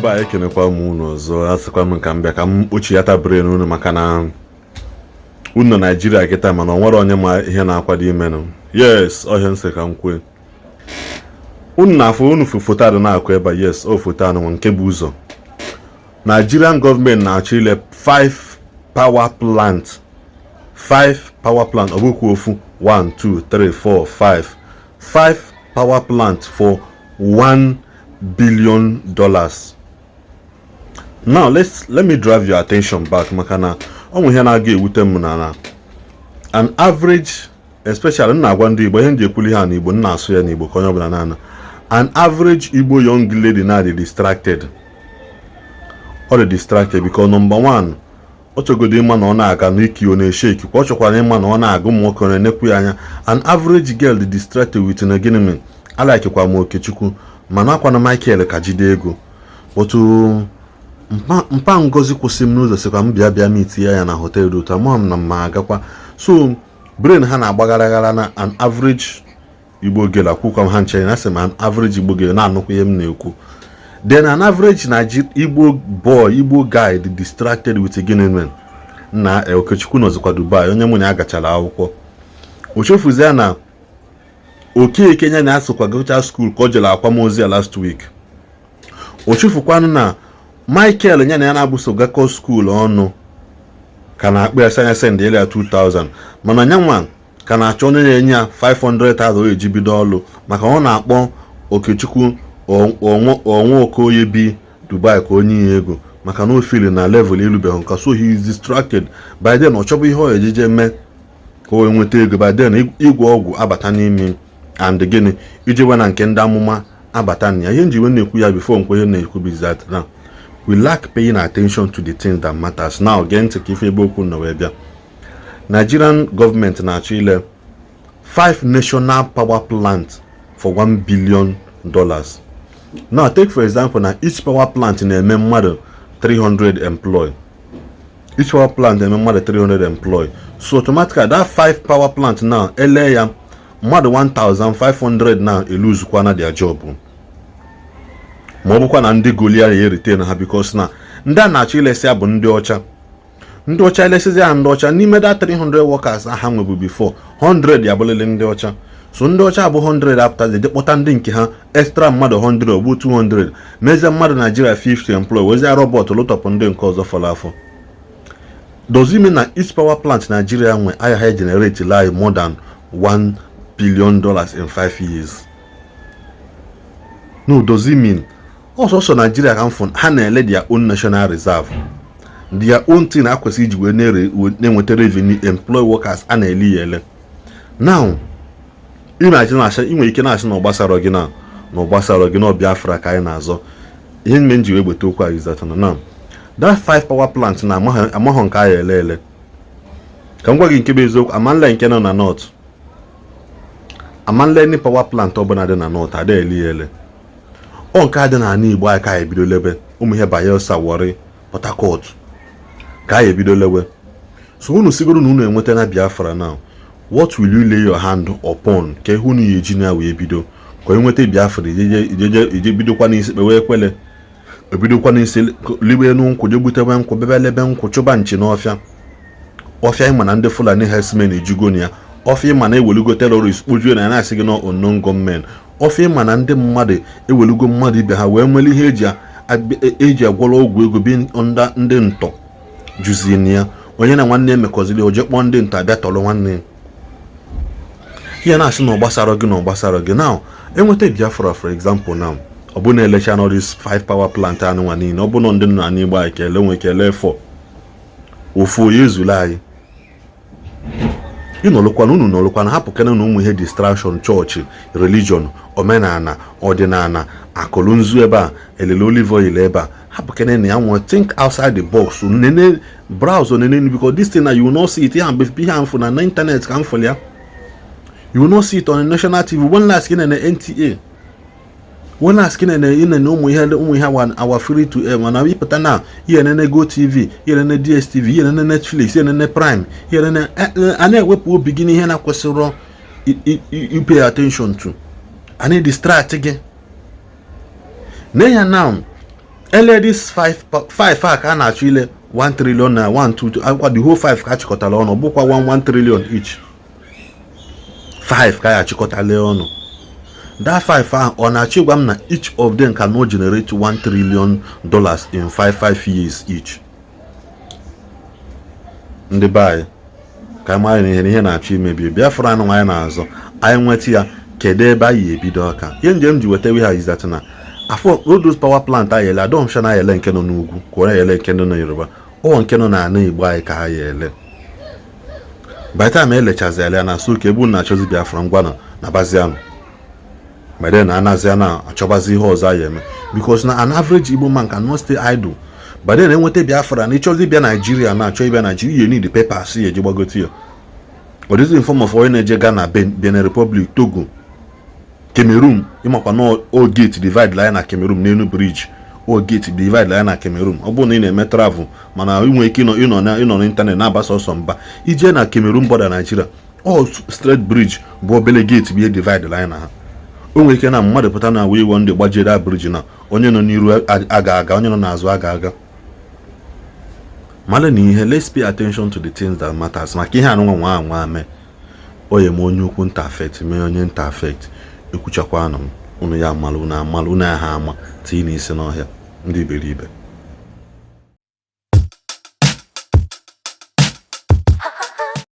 Be anyị, ekenekwa m unu ọzọ. Asịkwa m ka m bịa ka m kpochiata brain unu, maka na unu nọ Naijiria kịta, mana ọ nwere onye ma ihe na-akwado imenụ. Yes, ọhịa nsị ka m kwue unu na-afụ unu fụ foto adị na-akụ ebe a. Yes, o foto anụ nke bụ ụzọ. Nigerian gọọmenti na-achọ ile 5 power plant, 5 power plant. Ọ bụkwa ofu, 1, 2, 3, 4, 5, 5 power plant for $1 billion. Now let me drive your attention back, maka na ọ nwe ihe na-aga ewute m na an average, especially m na-agwa ndị Igbo ihe m ji ekwuli ha n'Igbo, m na-asụ ya n'Igbo ka onye ọbụla na-ana. An average Igbo young lady na-adị distracted. Ọ dị distracted because, number one, ọ chọgodo ịma na ọ na-aga n'iki, ọ na-esheki kwa. Ọ chọkwara ịma na ọ na-aga, ụmụ nwoke ọ na-enekwu ya anya. An average girl dị distracted with na gịnị mere alikekwa m Okechukwu, mana akwana Michael ka jide ego otu mpa Ngozi kwụsị m n'ụzọ, sịkwa m bịa bịa meet ya na hotel dị otu ama m na mma agakwa. So brain ha na-agbagara na an average Igbo girl. Akwụkwa m ha nche na asị m an average Igbo girl na-anụkwa ihe m na-ekwu. Then an average Igbo boy, Igbo guy dị distracted with gịnị mere na Okechukwu nọzikwa Dubai, onye mụ na ya gachara akwụkwọ. O chefuzie na Okeke ya na-asokwa gụcha school ka o jere akwamozu ya last week. O chefukwanụ na Michael ya na ya na-abụso gakọ school ọnụ ka na-akpọ ya sanya send ya 2000, mana nyanwa ka na-achọ onye na-enye ya 500,000 o eji bido ọlụ, maka ọ na-akpọ Okechukwu onwe Okoye bi Dubai ka onye ya ego, maka na o feel na level elubeghị nka. So he is distracted. By then ọ chọbụ ihe ọ ejije mee ka o wee nweta ego. By then igwe ọgwụ abata n'imi and gịnị ijewe na nke ndị amụma abata na ya. Ihe nji wee na-ekwu ya before nkwe ihe na-ekwu bụ that now we lack paying attention to the things that matters. Now gee ntị ka ife ebe okwu nọ wee bịa. Nigerian gọọmenti na-achọ ile 5 national power plant for $1 billion. Now take for example na each power plant na-eme mmadụ 300 employ. Each power plant na-eme mmadụ 300 employ, so automatically that 5 power plant now, ele ya, mmadụ 1500 now eluzukwana their job, ma ọ bụkwa na ndị golia ya retain ha, because na ndị a na-achọ ilesi ya bụ ndị ọcha. Ndị ọcha elesizi ya, ndị ọcha n'ime that 300 workers ha nwebu before, 100 ya bụlịlị ndị ọcha. So ndị ọcha bụ 100 apụtazi je kpọta ndị nke ha extra mmadụ 100, ogbu 200, mezie mmadụ Nigeria 50 employ, wezie robot lụtọpụ ndị nke ọzọ fọrọ afọ. Does it mean na each power plant Nigeria nwe agaghị generate like more than $1 billion in 5 years? No, does it mean ọsọsọ Nigeria ka m fụ ha na-ele their own national reserve, their own thing a kwesịrị iji wee na-enweta revenue, employ workers, a na-ele ya ele? Now imagine na-asị, ị nwere ike na-asị na ọgbasara gị, na ọgbasara gị na Biafra ka anyị na-azọ. Ihe mme m ji wee gbeta okwu a is that na now that five power plant na amaghọ nke anyị ele ele. Ka m gwa gị nke bụ eziokwu, amanle nke nọ na north, amanle any power plant ọbụla dị na north ada ele ya ele. Ọ nke a dị n'ala Igbo anyị ka anyị ebido lebe ụmụ ihe Bayelsa, Warri, Port Harcourt ka anyị ebido lewe. So unu sigoro na unu enweta na Biafra, now what will you lay your hand upon ka ihe unu ya eji na wee bido ka onye nweta Biafra ije bidokwa n'isi kpewe ekwele, ebidokwa n'isi libe enu nkwụ, je gbutewe nkwụ, bebe lebe nkwụ, chụba nchi n'ọfịa. Ọfịa ịma na ndị Fulani herdsmen ejugo na ya, ọfịa ịma na ewelugo terrorist kpojuo na ya, na-asị gị na unknown gunmen, ọfịa ịma na ndị mmadụ ewelugo mmadụ ibe ha wee nwere ihe eji agwọrọ ọgwụ ego bi ndị ntọ juzie na ya. Onye na nwanne emekọziri, oje kpọọ ndị ntọ abịa tọrọ nwanne ya, na-asị na ọ gbasara gị, na ọ gbasara gị. Now enweta Biafra, for example now, ọ bụ na elecha na this five power plant anụnwa niile, ọ bụ na ndị nọ n'Igbo anyị ka ele nwe ka ele fọ ofu onye ezula anyị. Ịnọlụkwana, unu nọlụkwana, hapụ kene na ụmụ ihe distraction, chọọchị, religion, omenala, ọdịnala, akụlụ nzu ebe a, elele olive oil ebe a, hapụ kene na ya nwe. Think outside the box, nene browse nene, because this thing na you will not see it. Ihe ihe mfụ na internet ka m fụrụ ya. You will not see it on the national TV. When last gị nene NTA? When last gị nene ịnene ụmụ ihe our free to air? Mana ịpụta na ihe nene Go TV, ihe nene DSTV, ihe nene Netflix, ihe nene Prime, ihe nene a na-ewepụ obi gị n'ihe na-akwesịrọ you pay attention to, a na-distract gị. Nee ya now. Ele this 5 5 a ka a na-achọ ile 1 trillion na 1 2 akwa the whole 5 ka a chịkọtara ọnụ, bụkwa 1 1 trillion each. 5 ka ya achịkọtala ọnụ. That 5 ahụ, ọ na-achọ ịgwa m na each of them cannot generate $1 trillion in 5 5 years each? Ndị be anyị, ka anyị mara na ihe na-achọ imebi Biafra anụ anyị na-azọ. Anyị nweta ya, kedu ebe anyị ebido aka? Ihe njem ji weta ha is that na afọ all those power plant anyị ele adọmsha na ele nke nọ n'ugwu ka ọ ele nke nọ na Yoruba, ọ nke nọ n'ala Igbo anyị ka ha ya ele. By the time elechaziala ya na so ka ebu na-achọzi Biafra ngwa na bazianụ by then na anazia na achọbazi ihe ọzọ anyị eme, because na an average Igbo man cannot stay idle. By then enweta Biafra na ịchọzi ịbịa Naijiria, na-achọ ịbịa Naijiria, you need papers ya eji gbagote ya. Ọ dịzi in form of onye na-eje Ghana, Benin Republic, Togo, Cameroon. Ịmakwa na o gate divide line na Cameroon n'elu bridge, o gate divide line na Cameroon. Ọ bụrụ na ị na-eme travel, mana ị nwere ike ịnọ n'ịntanetị na-agbasa ọsọ mba ije na Cameroon border Nigeria, ọ straight bridge bụ obele gate bụ ihe divide line na ha. O nwere ike na mmadụ pụta na wee ndị gbajie da bridge, na onye nọ n'iru aga aga, onye nọ n'azụ aga aga. Mara na ihe, let's pay attention to the things that matters, maka ihe anụnwa nwa anwa mee o ya eme onye ukwu nta affect, mee onye nta affect. Ekwuchakwanụ m unu ya amalụ, unu amalụ, unu aha ama tinye n'isi n'ọhịa. Ndị iberibe.